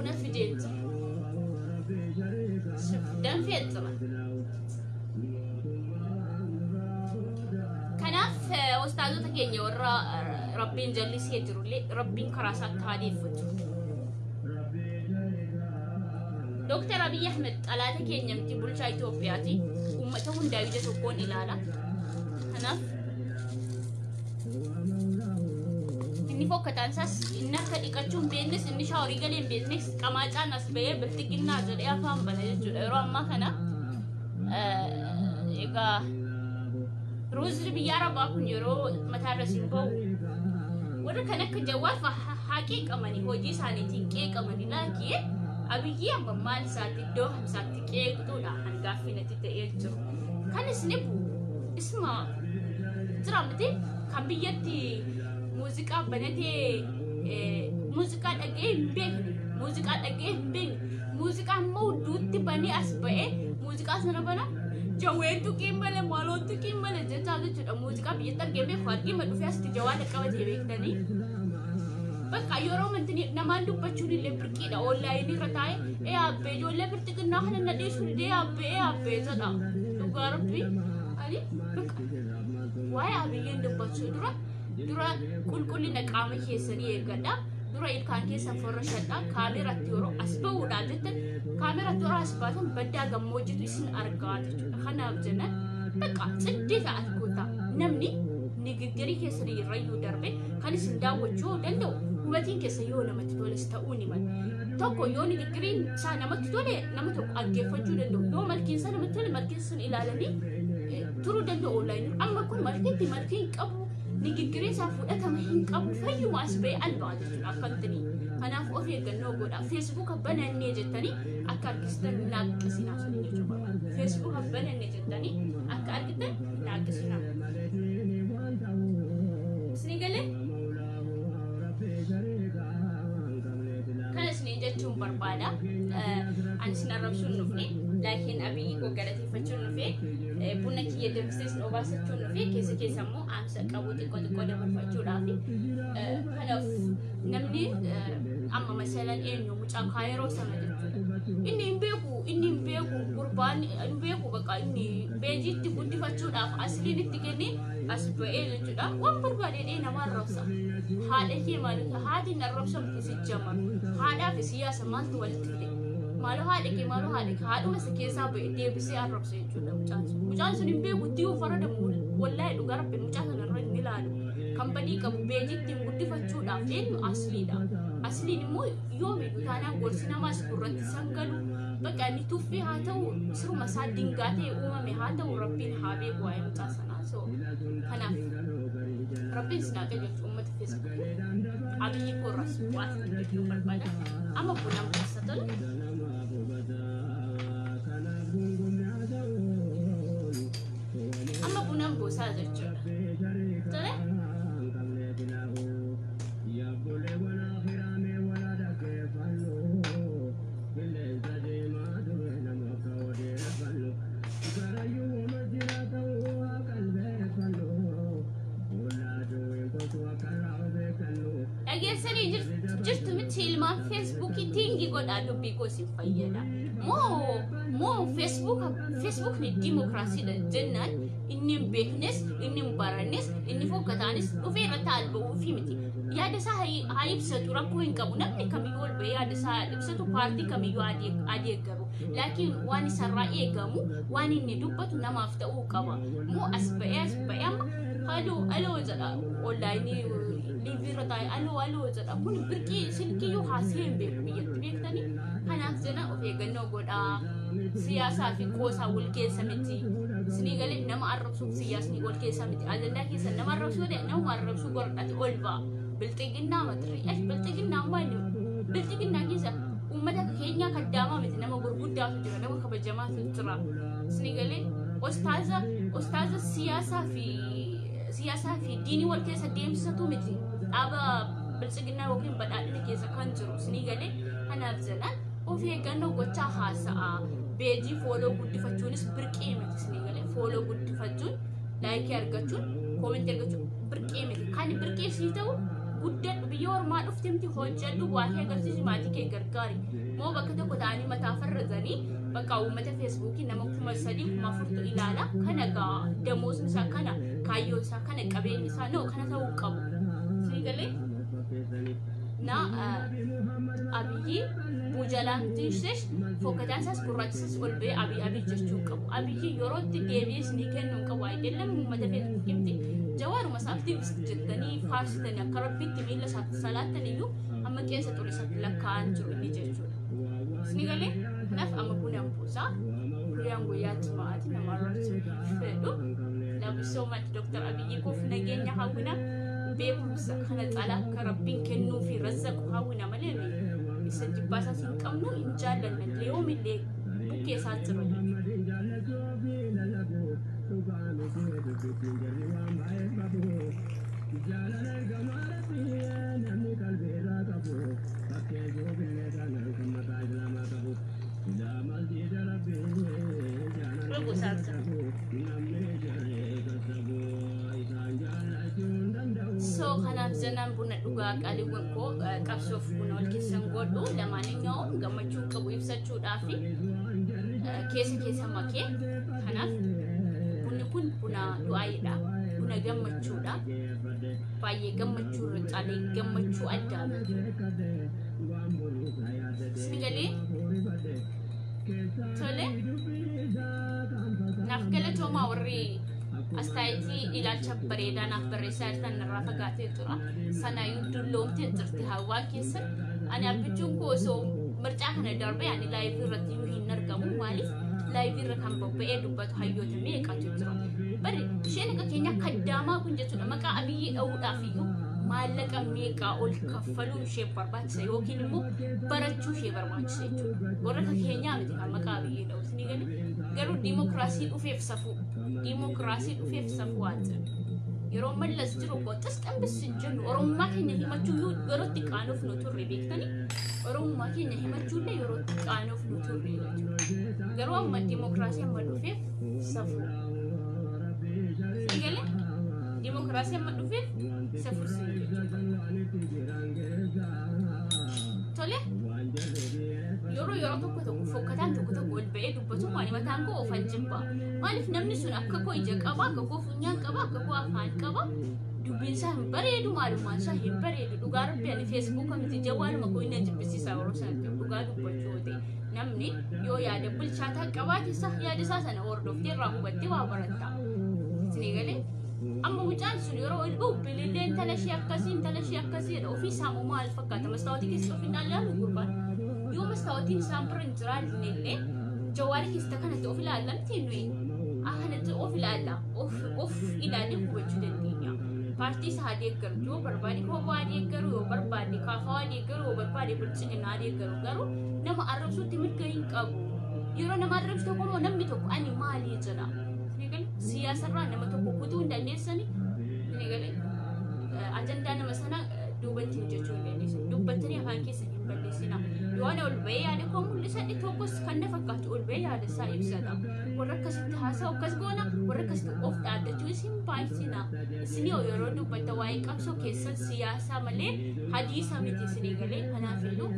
Buna fideen jira. Danfee jira. Kanaaf ustaazota keenya warra Rabbiin jallisee jirullee Rabbiin karaa isaatti haa deeffatu. Dooktar Abiy Ahmed xalaata keenya miti bulchaa Itoophiyaati. Uummata hundaa ija tokkoon ilaala. Kanaaf inni fokkataan isaas inni akka dhiqachuu hin beeknes inni shaaworii galee hin beeknes qamaacaan as ba'ee bilxiginnaa jedhee afaan bana jechuudha. Yeroo ammaa kana egaa ruuzni biyya arabaa kun yeroo mataarra siin ba'u warra kan akka Jawaar fa'a haa qeeqamanii hojii isaaniitiin qeeqamanii laakii Abiyyi amma maal isaatti iddoo isaatti qeeqxuudha hangaaffii natti ta'ee jiru. Kan isin hibu isuma jira miti kan biyyatti muuziqaa banatee muuziqaa dhaga'ee hin beekne muuziqaa dhaga'ee hin beekne muuziqaa immoo duutti banee as ba'ee muuziqaa sana bana jawween tuqiin malee maaloon tuqiin malee jechaa jechuudha muuziqaa biyyatti argee beeku argee ma dhufee asitti jawaala qabatee beektanii. Bakka yeroo manti namaan dubbachuun illee birqiidha onlaayinii irra taa'ee ee abbee ijoollee birxiqinnaa kana na dhiisuu didee abbee ee abbee jedha dhugaa rabbii ani bakka waa'ee abiyyeen dubbachuu dura dura qulqullina qaama keessanii eeggadha dura ilkaan keessan forrashadha kaameratti yeroo as ba'uudhaan jettan kaameratti yeroo as baatan baddaa gammoojjitu isin argaa jechuudha kanaaf jennan bakka ciddee ta'at koottaa namni nigiggirii keessanii irrayyuu darbe kan isin daawwachuu danda'u hubatiin keessa yoo namatti toles ta'uu ni mala. Tokko yoo nigiggiriin isaa namatti tole nama tokko dhaggeeffachuu danda'u yoo malkiin isaa namatti tole malkiin sun ilaalanii turuu danda'u onlaayinii. Amma kun malkiitti malkii hin qabu nigiggiriin isaa fudhatama hin qabu fayyuma as ba'ee albaa jechuudha akkantini. Kanaaf of eeggannoo godhaa. Feesbuuka banannee jettanii akka argistan naaqqisinaa sun jechuu barbaada. Feesbuuka banannee jettanii akka argitan naaqqisinaa. Isinii galee? Kana isiniin jechuun barbaada. Ani isin arrabsuun dhufne laakiin Abiyyi koo galateeffachuun dhufe buna kiyya danfisee isin obaasachuun dhufe keessa keessa immoo dhaamsa qabu xiqqoo xiqqoo dabarfachuudhaaf. Kanaaf namni amma masalan eenyu mucaa kaayeroo sana jechuudha. Inni hin beeku inni hin beeku gurbaan hin beeku bakka inni beejiitti guddifachuudhaaf asliin itti kennee as ba'ee jechuudha. Waan barbaade dhee nama arrabsa. Haadha kee maaliif haati hin arrabsamtu si jamar. Haadhaa fi siyaasa maaltu walitti fide? Maaloo haadha kee maaloo haadha kee haadhuma isa keessaa ba'e deebisee arrabsa jechuudha mucaan sun. Mucaan sun hin beeku itti yoo faradamu wallaahi dhugaa rabbi mucaa sana irra hin ilaalu. Kan badii qabu beejitti hin guddifachuudhaaf eenyu asliidha. Asliin immoo yoomiyyuu taanaan gorsi namaas gurratti sangalu. Bakka inni tuffii haa ta'u siruma isaa dingaa ta'e uumame haa ta'u rabbiin haa beeku waa'ee mucaa sanaa. So kanaaf rabbiin isin haa qajeelchu uummata feesbuukii abiyyi koorras waa isin jechuu barbaada. Amma bunaan keessa tole. Amma bunaan buusaa jechuudha. Tole. Dhageessanii jirtu miti ilmaan feesbuukii tiingi godhaa dubbii koo isin fayyada. Moo moo feesbuuka feesbuukni diimokiraasiidha jennaan inni hin beeknes inni hin barannes inni fokkataanis dhufee irratti alba'uufii miti. Yaada isaa haa ibsatu rakkoo hin qabu namni kamiyyuu ol ba'ee yaada isaa ibsatu paartii kamiyyuu haa deeggaru. Laakiin waan isarraa eegamu waan inni dubbatu namaaf ta'uu qaba. Moo as ba'ee as ba'ee amma haloo aloo jedha onlaayinii liivii irra taa'e aloo aloo jedha kun birqii silkiyyuu haasee hin beeku biyyatti beektanii kanaaf jedha of eeggannoo godhaa siyaasaa fi qoosaa wal keessa miti isinii galee nama arrabsuuf siyaasni wal keessa miti ajandaa keessa nama arrabsuu ta'e nama arrabsuu godhate ol ba'a bilxiginnaa matirii bilxiginnaa maali bilxiginnaa keessa Uummata keenyaa kaddaamaa miti nama gurguddaatu jira nama kabajamaatu jira. Isinii galee ostaaza ostaaza siyaasaa fi siyaasaa fi diinii wal keessa deemsisatu miti dhaaba biltsiginnaa yookiin badhaadhina keessa kan jiru isinii galee kanaaf jedhan of eeggannoo gochaa haasa'a. Beejii fooloo guddifachuunis birqii miti isinii galee fooloo guddifachuun laayikii argachuun koomentii argachuun birqii miti. Kan birqii sii ta'u guddadhu biyya Biyya ormaa dhufte hojjedhu, waa'ee agarsiisu, maatii kee gargaari. Moo bakka tokko ta'anii mataa farrazanii bakka uummata Feesbuukii nama 3000 4000tu ilaala. Kana gaa damoosni isaa kana, kaayyoon isaa kana, qabeenyi isaa noo kana ta'uu qabu. Sii galee na Abiyyi bujalaan tiishes fokkataan isaas gurraacha isaas ol ba'ee Abiy Abiy jechuu qabu. Abiyyi yeroo itti deebi'ee isinii kennuu hin qabu. Ayidellam uummata Feesbuukii miti. Jawaaruma isaa activist jettanii faarsitanii akka rabbitti miila isaatti salaattan iyyuu amma qeensa xurisatti lakkaa'an jiru inni jechuudha. Isinii galee kanaaf amma bunaan buusaa. Guyyaan guyyaa jimaati nama arrabsuu hin fedhu. Love you so much, Dr. Abiyyi koof nageenya hawwina, beekumsa kana caalaa akka rabbiin kennuu fi razzaqu hawwina malee isa jibbaa isaas hin qabnu, hin jaallanna illee, yoomillee bukkee isaa jira jechuudha. Buusaa jira. So kanaaf jennaan buna dhugaa, qaaliiwwan koo, qabsoof buna wal keessan godhu. Lamaaniyyuu gammachuu qabu ibsachuudhaaf keessa keessa makee. Kanaaf bunni kun buna du'aayiidha, buna gammachuudha, baay'ee gammachuu irra caalee gammachuu addaa isin galee. Tole, naaf galatoomaa. Warri astaayitii ilaalcha bareedaa naaf barreessaa jirtan, irraa fagaatee jira. Sanaayyuu dulloomtee jirti hawaa keessan. Ani abbichuun koo osoo mircaa kana darbee ani live irratti iyyuu hin argamu. Maaliif? Live irra kan bobba'ee dubbatu hayyoota meeqatu jira. Bari isheen akka keenya kaddaamaa kun jechuudha, maqaa Abiyyii dha'uudhaaf iyyuu maallaqa meeqaa ol kaffaluu ishee barbaachisa yookiin immoo barachuu ishee barbaachisa jechuudha. Warra akka keenyaa miti kan maqaa Abiyyii dha'u, isinii galee. Garuu diimokiraasii dhufeef safuu. Diimokiraasii dhufeef safuu waan jedhu. Yeroo Mallas jiru qoxis xambis hin jennu, Oromummaa keenya himachuu yeroo itti qaanuuf nu turre beektanii, Oromummaa keenya himachuullee yeroo itti qaanuuf nu turre jechuudha. Garuu amma diimokiraasii amma dhufeef safuu. Galee, diimokiraasii amma dhufeef safuu sin jechuudha. Tole, yeroo yeroo tokko tokko fokkataan tokko tokko ol ba'ee dubbatu maali mataan koo ofan jibbaa. Maaliif? Namni sun akka koo ija qaba, akka koo funyaan qaba, akka koo afaan qaba. Dubbiin isaa hin bareedu, maalummaan isaa hin bareedu. Dhugaa rabbi, ani Feesbuuka miti, jawwaaluma koo inni jibbisiisa yeroo sanatti, dhugaa dubbachuu yoo ta'e. Namni yoo yaada bilchaataa qabaate isaa yaada isaa sana hordoftee irraa hubattee waa baratta. Isinii galee, amma mucaan sun yeroo ol ba'u bilillee intala ishee akkasii, intala ishee akkasii jedha. Ofii isaa immoo maal fakkaata? Mastaawotii keessa of hin ilaalu gurbaan. Yoo mastaawotiin isaan bira hin jiraanne illee jawaala keessa kanatti of ilaallamti, nuyi kanatti of ilaalla, of ilaallee hubachuu dandeenya. Paartii isaa deeggaru yoo barbaade, kophaa deeggaru yoo barbaade, kaafaa deeggaru yoo barbaade, bilchiginaa deeggaru, garuu nama arrabsuutti mirga hin qabu. Yeroo nama arrabsu tokko immoo namni tokko ani maalii jedha. Siyaasarraa nama tokko kutuu hin dandeessani. Ajandaa nama sana duubatti hojjechuu hin dandeessan. Dubbattanii afaan keessa hin balleessina. Yoo ani ol ba'ee yaada koo mul'isadhe, tokkos kan na fakkaatu ol ba'ee yaada isaa ibsata. Warra akkasitti haasa'u akkas goona, warra akkasitti of dhaaddachuu isin baay'isina. Isin yeroo dubbatta waa'ee qabsoo keessan siyaasaa malee hadiisa miti, isinii galee. Kanaafiyyuu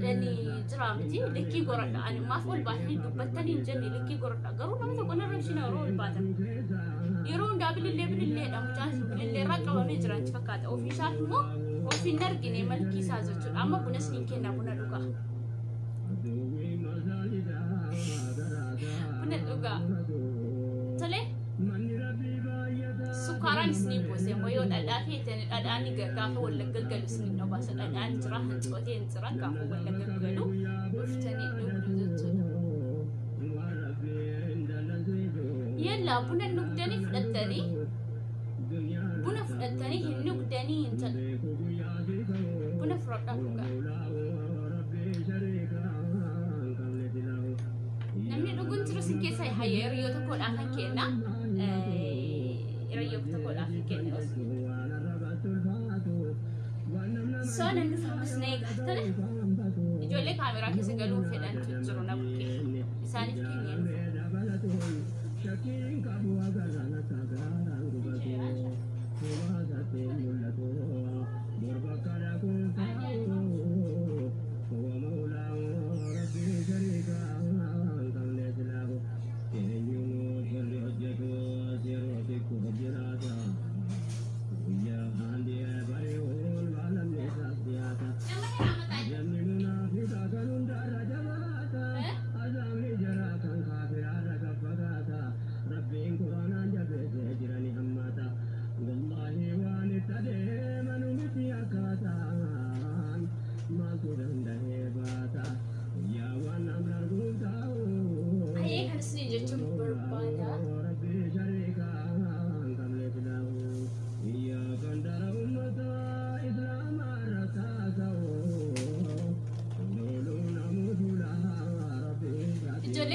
ani jira miti, likkii goradha. Ani maaf ol baatanii dubbattanii hin jenne, likkii goradha. Garuu nama tokko narra ibsina yeroo ol baatan. Yeroo hundaa bilillee bililleedha, mucaan sun bilillee irraa qabamee jira achi fakkaata. Ofiisaaf immoo of hin argine malkii isaa jechuudha. Amma buna isiniin kenna, buna dhugaa. Buna dhugaa. Tole. Sukkaaraan isinii buuse immoo yoo dhadhaa feetan, dhadhaan gaafa wallagga galu isinii dhobaasa. Dhadhaan jira, hancooteen jira, gaafa wallagga galu dhuftanii dhugdu jechuudha. Yallaa, buna dhugdanii fudhattanii, buna fudhattanii hin dhugdanii hin jedhu. Buna fudhadhaa dhugaa. Namni dhuguun jiru sin keessa hayya, hiriyyoo tokkodhaaf kan kenna. Hiriyyoo tokkodhaaf kan kenna. So namni ammas na eegaa. Tole, ijoollee kaameraa keessa galuu fedhantu jiru na bukkee. Isaaniif kennee dhufu.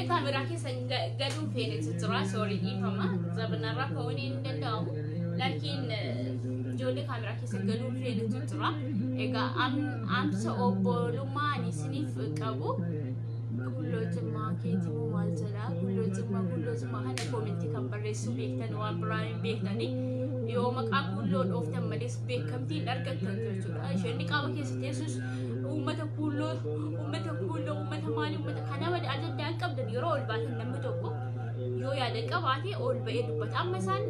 Ijoollee kaameraa keessa galuun feenetu jira. Sorry, dhiifama. Zabanarraa ka'uun hin danda'amu. Laakiin ijoollee kaameraa keessa galuun feenetu jira. Egaa amsa obbolummaa ani isiniif qabu. Kulloo jimmaa keetii moo maal jedhaa? Kulloo jimmaa, kulloo jimmaa kana comment kan barreessuu beektan, waan biraan hin beektanii. Yoo maqaa kulloo dhooftan malees beekamtii hin argattan jechuudha. Isheen qaama keessa teessus uummata kulloo, uummata kulloo, uummata maalii, uummata kana malee ajandaa hin qabdan. Yeroo ol baatan namni tokko yoo yaada qabaate ol ba'ee dubbata. Amma isaan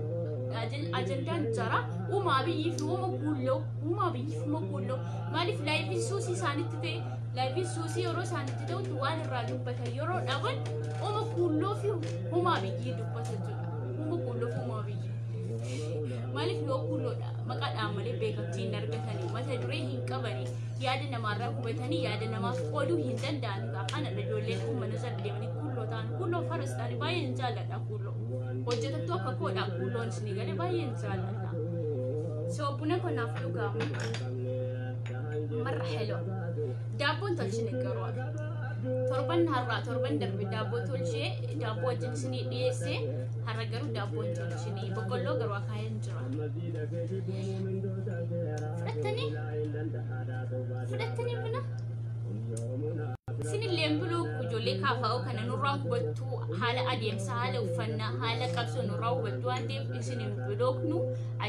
ajandaan jara uumaa biyyii fi uuma kulloo, uumaa biyyii fi uuma kulloo. Maaliif live iin suusii isaanitti ta'e? Live iin suusii yeroo isaanitti ta'utti waan irraa dubbatan yeroo dhaban uuma kulloo fi uumaa biyyii dubbata jechuudha. Uuma kulloo fi uumaa biyyii. Maaliif yoo kulloodha maqaadhaan malee beekamtii hin argatanii, mata duree hin qabanii, yaada namaarraa hubatanii yaada namaaf qooduu hin danda'an. Kana ijoolleen uummata jala deemanii kulloo ta'an, kulloo faras ta'anii. Baay'een jaalladha kulloo. Hojjetattuu akka koodha kulloon isinii galee, baay'een jaalladha. So buna kanaaf dhugamu. Marra heloo. Daabboon tolchine garuu torban har'aa, torban darbe daabboo tolchee daabboo wajjin isinii dhiyeessee, har'a garuu daabboon tolchine, boqqolloo garuu akaayeen jira. Fudhattanii fudhattanii buna. Isinillee buluu ijoollee kaafaa'oo kana nurraa hubattuu, haala adeemsa, haala uffannaa, haala qabsoo nurraa hubattuu waan ta'eef isin hin bilooknu.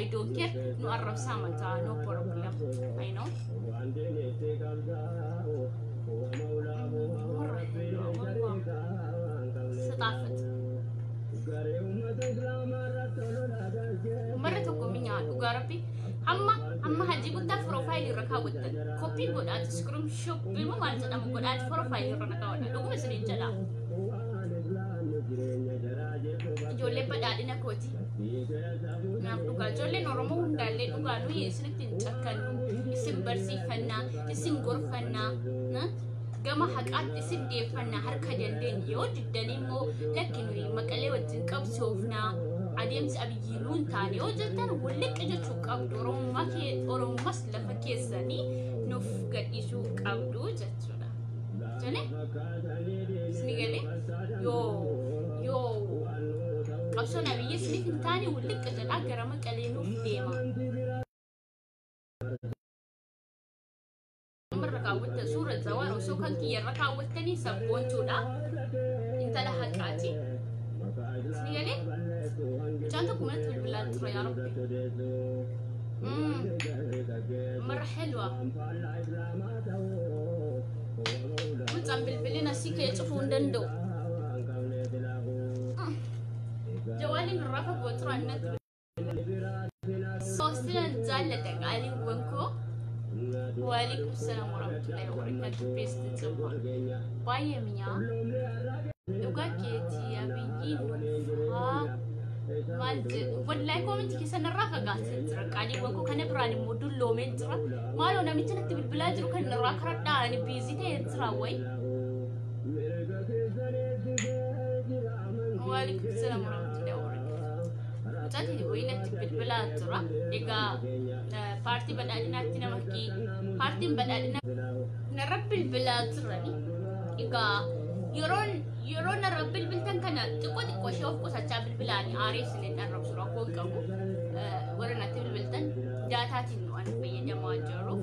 I don't care, nu arrabsaa mataa, no problem, I know. مرة حلوة والله، ስጣፍጥ marra tokko minyaa, dhugaa rabbi. Hamma hamma hajii guddaa profile irra kaawwattan copy godhaati, screenshot moo maal jedhamu godhaati profile irra na kaawwadha. Dhuguma isiniin jedha. Ijoollee badhaadhina kooti. Naaf dhugaa, ijoolleen Oromoo hundaallee dhugaa nuyi isinitti hin cakkannu, isin barsiifannaa, isin gorfannaa, gama haqaatti isin deeffannaa harka dandeenye. Yoo diddanii immoo lakki nuyi maqalee wajjin qabsoofnaa, adeemsi Abiyyi nuun taane yoo jettan, walliqqa jechuu qabdu. Oromummaa kee, Oromummaas lafa keessanii nuuf gadhiisuu qabdu jechuudha. Jane isni galee yoo qabsoon Abiyyi isiniif hin taane, walliqqa jedhaa gara maqalee nuuf deema. Irra kaawwattan suura Jawaar osoo kan kiyyarra kaawwattanii sabboontuudha. Intala haqaati. Isni galee mucaan tokko manatti bilbilaa ture, yaa Rabbi. مرة حلوة. Mucaan bilbilina si kee cufuu hin danda'u. Jawaaliin irraa fagoo turan natti. Soosinan jaalladha qaaliiwwan koo. Waalaikum salaam warahmatullahi wabarakatuh. Best jimma. Baay'ee mi'aa. Dhugaa keetii, Abiyyiin nuuf haa maal jedhu. Wallahi comment keessan irraa fagaatee jira. Qaaliiwwan koo, kana biraan immoo dulloomee jira. Maaloo namicha natti bilbilaa jiru kan irraa karadhaa, ani busy ta'ee jira wayi. Waalaikum salaam warahmatullahi wabarakatuh. Mucaatiin wayii natti bilbilaa jira. Egaa paartii badhaadhinaatti nama kii paartiin badhaadhinaa narra bilbilaa jirani. Egaa yeroon yeroo narra bilbiltan kana xiqqoo xiqqoo ishee of qusachaa bilbilaanii aaree isiniin arrabsu rakkoo hin qabu. Warra natti bilbiltan daataatiin nu ani fayyadamaa jiruuf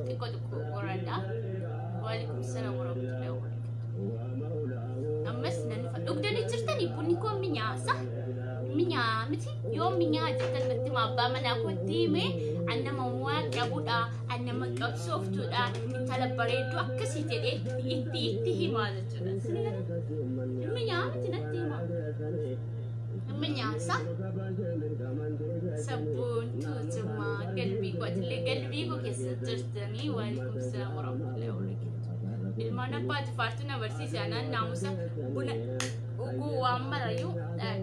xiqqoo xiqqoo qoradha. Waalaikum salaam warahmatullahi wabarakatuh. Ammas nan dhufa. Dhugdanii jirtanii? Bunni koo minyaasa. Minyaa miti, yoo minyaa jettan natti hima, abbaa manaa kootti himee annama waan qabudha, annama qabsooftuudha, intala bareedduu akkasii jedhee itti himaa jechuudha. Minyaa miti, natti hima. Minyaasa. Sabboontuu jimmaa galbii kootillee galbii koo keessa jirtanii. Waalaikum salaam warahmatullahi wabarakatuh. Ilmaan abbaa jifaartuu na barsiise anaan naamusa buna dhuguu waan marayyuu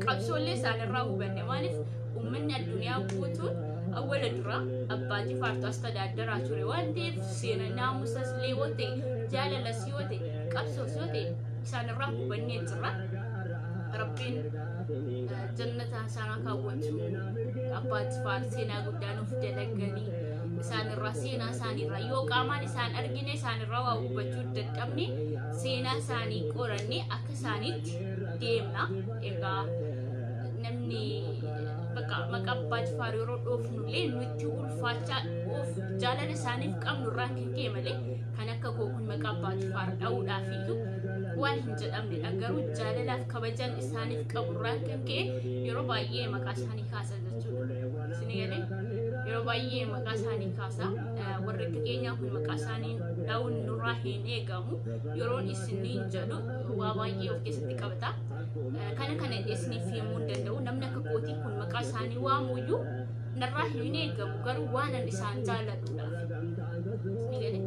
qabsoollee isaanirraa hubanne. Maaliif uummanni addunyaa guutuun awwala dura abbaa jifaartu as tajaajilaa ture waan ta'eef, seena naamusas illee yoo ta'e, jaalalas yoo ta'e, qabsoos yoo ta'e isaanirraa hubannee jirra. Rabbiin jannata isaanaa kaawwatu. Abbaa jifaar seenaa guddaa nuuf dalaganii Isaanirraa seenaa isaaniirraa yoo qaamaan isaan argine isaanirraa waa hubachuu dadhabne, seenaa isaanii qoranne akka isaaniitti deemna. Egaa namni bakka maqaa Abbaa Jifaar yeroo dhoofnullee nutti ulfaachaa of jaalala isaaniif qabnu irraan kan ka'e malee, kan akka koo kun maqaa Abbaa Jifaar dha'uudhaaf iyyuu waan hin jedhamnedha. Garuu jaalalaaf kabajaan isaaniif qabu irraan kan ka'e yeroo baay'ee maqaa isaanii kaasa jechuudha. Isin galee, yeroo baay'ee maqaa isaanii kaasa. Warri akka keenyaa kun maqaa isaanii dha'uun nurraa hin eegamu. Yeroon isiniin jedhu waa baay'ee of keessatti qabata. Kana kana isiniif himuu hin danda'u. Namni akka kootii kun maqaa isaanii waamuyyuu narraa hin eegamu, garuu waan ani isaan jaalladhuudhaaf. Isin galee,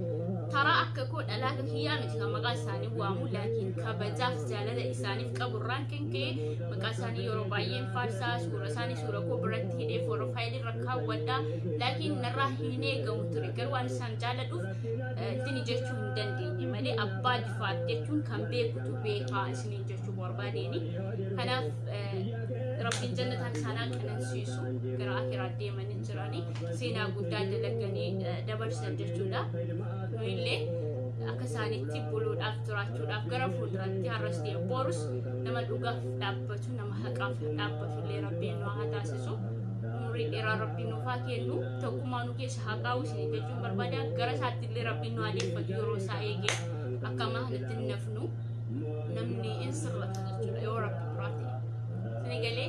taraa akka koo dhalaa akka kiyyaa miti kan maqaa isaanii waamu, laakiin kabajaaf jaalala isaaniif qabu irraan kan ka'e maqaa isaanii yeroo baay'een faarsaa, suura isaanii suura koo biratti hidhee profile irra kaawwadha. Laakiin narraa hin eegamu ture, garuu waan isaan jaalladhuuf ittiin jechuu hin dandeenye malee, Abbaa Jifaar jechuun kan beekutu beekaa isiniin jechuu barbaadeeni. Kanaaf Rabbiin jannataan isaan haa qanansiisu. Gara akiraa deemanii jiranii seenaa guddaa dalaganii dabarsan jechuudha. Nuyillee akka isaanitti buluudhaaf, jiraachuudhaaf gara fuulduratti har'as ta'e borus nama dhugaaf dhaabbatu, nama haqaaf dhaabbatu illee Rabbiin nu haa taasisu. Umurii dheeraa Rabbiin nuuf haa kennu. Tokkummaa nu keessa haa kaa'u isin jechuun barbaada. Gara isaatti illee Rabbiin nu haa deeffatu yeroo isaa eegee. Akka ammaa kanatti hin nafnu, namni in sirrata jechuudha yoo Rabbi biraa ta'e. Isin galee,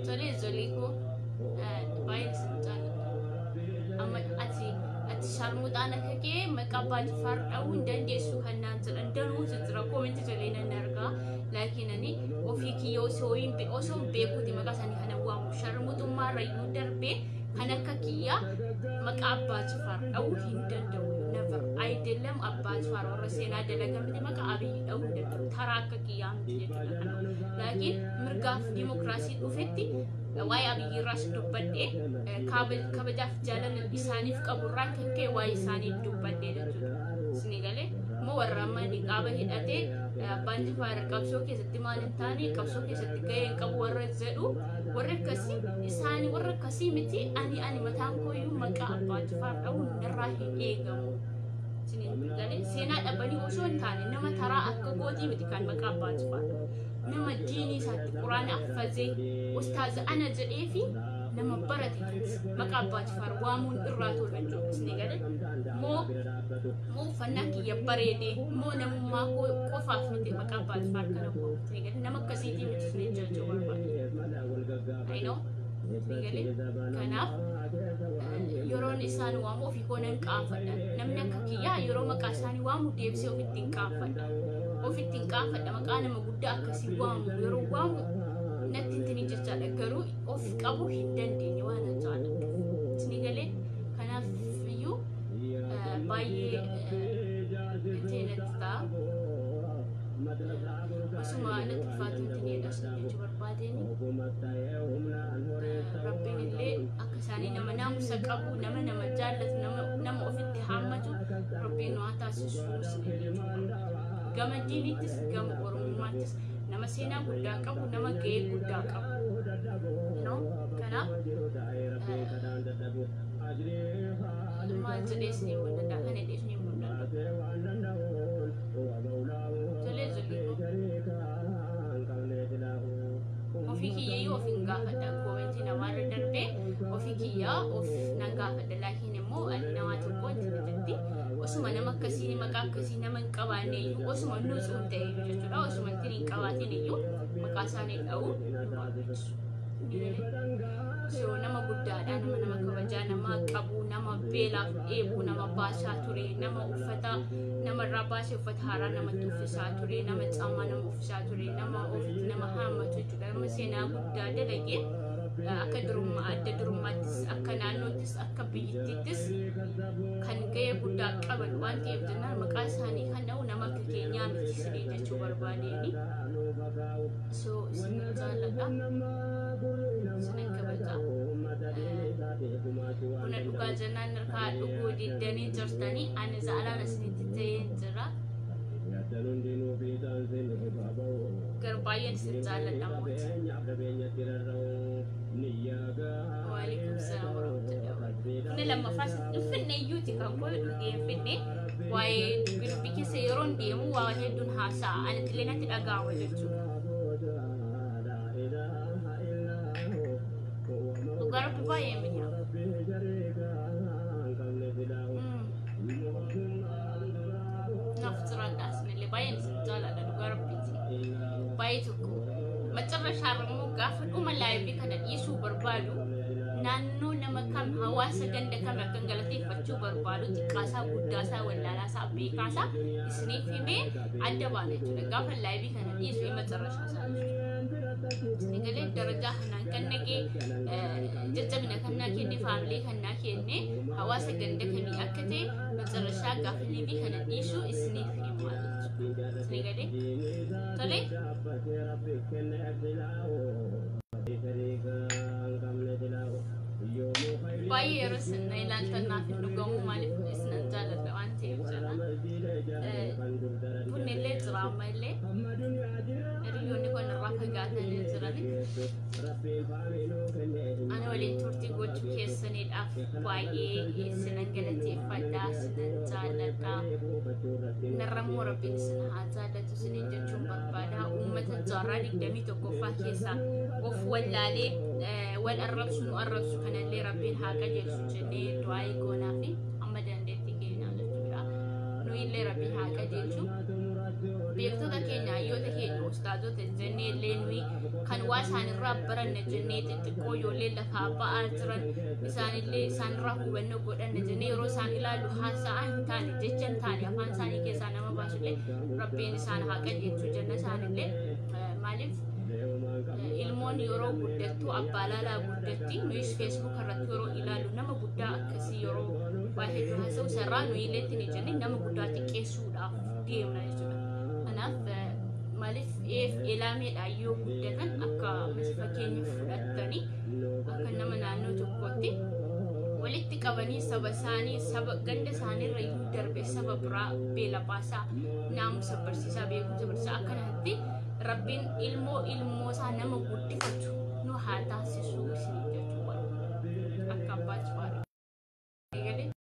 tolee zolii koo, baay'een isin jaalladha. Amma ati sharmuxaan akka kee maqaa Abbaa Jifaar dha'uu hin dandeessu kan naan jedhan danuutu jira, comment tolee nan argaa. Laakiin ani ofii kiyya osoo hin beekuuti maqaa isaanii kana waamu. Sharmuxummaa irra darbee kan akka kiyyaa maqaa Abbaa Jifaar dha'uu hin danda'u. Never. Ayidellam Abbaa Jifaar warra seenaa dalagan miti, maqaa Abiyyi dha'uu hin danda'u. Taraa akka kiyyaa miti jechuudha kana. Laakiin mirgaaf dimokiraasii dhufetti waa'ee Abiyyi irraas dubbadhee, kabajaaf jaalala isaaniif qabu irraan kan ka'e waa'ee isaaniif dubbadhee jechuudha. Isinii galee, immoo warra amma niqaaba hidhatee Abbaan Jifaar qabsoo keessatti maal hin taane, qabsoo keessatti gahee hin qabu warra jedhu, warra akkasii isaanii warra akkasii miti. Ani mataan kooyyuu maqaa Abbaa Jifaar dha'uun narraa hin eegamu. Isiniin galee, seenaa dhabanii osoo hin taane, nama taraa akka gootii miti kan maqaa Abbaa Jifaar dha'u. Nama diinii isaatti quraana affazee ustaaza ana jedhee fi nama barate maqaa Abbaa Jifaar waamuun irraa tola jechuudha. Isinii galee, moo uffannaan kiyya bareedee moo namummaa koo qofaaf miti maqaa Abbaa Jifaar kana waamu. Isinii galee, nama akkasiitii miti isinii jechuu barbaade. I know. Isinii galee, kanaaf yeroon isaan waamu ofii koo nan qaanfadha. Namni akka kiyyaa yeroo maqaa isaanii waamu deebisee ofitti hin qaanfadha. Ofitti hin qaanfadha, maqaa nama guddaa akkasii waamu yeroo waamu natti hin jechaadha, garuu of qabuu hin dandeenye waan an jaalladhuuf. Isinii galee, kanaaf iyyuu baay'ee itti natti ta'a. Osuma natti ulfaatu itti isin jechuu barbaadeen, Rabbiin illee akka isaanii nama naamusa qabu, nama nama jaallatu, nama ofitti haammatu Rabbiin nu haa taasisu isin jechuu barbaada. Gama diinittis gama oromummaattis nama seenaa guddaa qabu, nama gahee guddaa qabu. No? Kanaaf maal jedhee isin himuu danda'a? Kana jedhee isin himuu danda'a. Tolee zolii, ofii kiyyayyuu of hin gaafadha. Comment namaarra darbee ofii kiyyaa of nan gaafadha. Laakiin immoo ani namaa tokko itti jetti. Osuma nama akkasii maqaa akkasii nama hin qabaanne iyyuu, osuma nuusuun ta'e iyyuu jechuudha. Osuma ittiin hin qabaatin iyyuu maqaa isaanii dha'uu hin barbaachisu. So nama guddaadha, nama nama kabajaa nama qabu, nama beelaaf dheebuu nama baasaa ture, nama uffata namarraa baasee uffata haaraa namatti uffisaa ture, nama caamaa nama uffisaa ture, nama ofitti nama haammatu jechuudha. Nama seenaa guddaa dalage, akka durummaa adda durummaattis, akka naannoottis, akka biyyattiittis kan gahee guddaa qaban waan ta'eef jennaan maqaa isaanii kan dha'u nama akka keenyaa miti isinii jechuu barbaadeeni. So isin jaalladha. Isinin kabaja. Buna dhugaa jennaan harkaa dhuguu diddanii jirtanii, ani zaalaan isinitti ta'ee jira. Garuu baay'een isin jaalladha mooti. Waalaikum salaam warahmatullahi wabarakatuh. Buna Lammaffaa hin finne iyyuuti kan koo dhugee hin finne. Waa'ee dubbii dubbii keessa yeroon deemu waa hedduun haasa'a, anatti illee natti dhaga'ama jechuudha. Dhugaa Rabbi baay'ee mi'a. Naaf jiraadha, isinillee baay'een isin jaaladha, dhugaa Rabbiiti. Baay'ee tokko. Macarrashaa immoo gaafa dhuma live kana dhiisuu barbaadu, naannoo nama kam, hawaasa ganda kam akkan galateeffachuu barbaadu, xiqqaasaa, guddaasaa, wallaalaasaa, beekaasaa isiniif himee adda baana jechuudha. Gaafa live kana dhiisu macarrashaa isaa jechuudha. Isin galee darajaa kanaan kan nagee jajjabina kan naa kenne, family kan naa kenne, hawaasa ganda kamii akka ta'e macarrashaa gaafa live kana dhiisu isiniif himaa jechuudha. Isin galee tolee. Baay'ee yeroo isin na ilaaltan naaf hin dhugamu, maaliif isinan jaalladha waan ta'eef jedha. Bunni illee jira, amma illee hiriyoonni kun irraa fagaatanii jirani. Ani waliin turtii gochuu keessaniidhaaf baay'ee isinan galateeffadha, isinan jaalladha. Narra immoo Rabbiin isin haa jaallatu isiniin jechuun barbaada. Uummata jaarraa 21ffaa keessaa of wallaalee wal arrabsu, nu arrabsu kanallee Rabbiin haa qajeelchu jennee du'aa goonaa fi amma dandeettii keenyaa jechuudha. Nu illee Rabbiin haa qajeelchu. Beektota keenya, hayyoota keenya, ustaazota jennee illee nuyi kan waa isaanirraa baranna jennee, xixiqqoo ijoollee lafaa ba'aa jiran isaanillee isaanirraa hubannoo godhanna jennee yeroo isaan ilaallu haasa'aa hin taane, jecha hin taane afaan isaanii keessaa nama baasullee Rabbiin isaan haa qajeelchu jenna isaanillee. Maaliif, ilmoon yeroo guddattu abbaa laalaa guddatti. Nuyis Facebook irratti yeroo ilaallu nama guddaa akkasii yeroo waa hedduu haasa'u sarraa nuyi illee itti ni jenne nama guddaa xiqqeessuudhaaf deemna jechuudha. Kanaaf maaliif eef elaameedhaan yoo guddatan akka fakkeenya fudhattanii akka nama naannoo tokkotti walitti qabanii saba isaanii, saba ganda isaaniirra iyyuu darbe saba biraa beela baasaa, naamusa barsiisaa, beekumsa barsiisaa, akkanatti Rabbiin ilmoo ilmoo isaa nama guddifatu nu haa taasisu.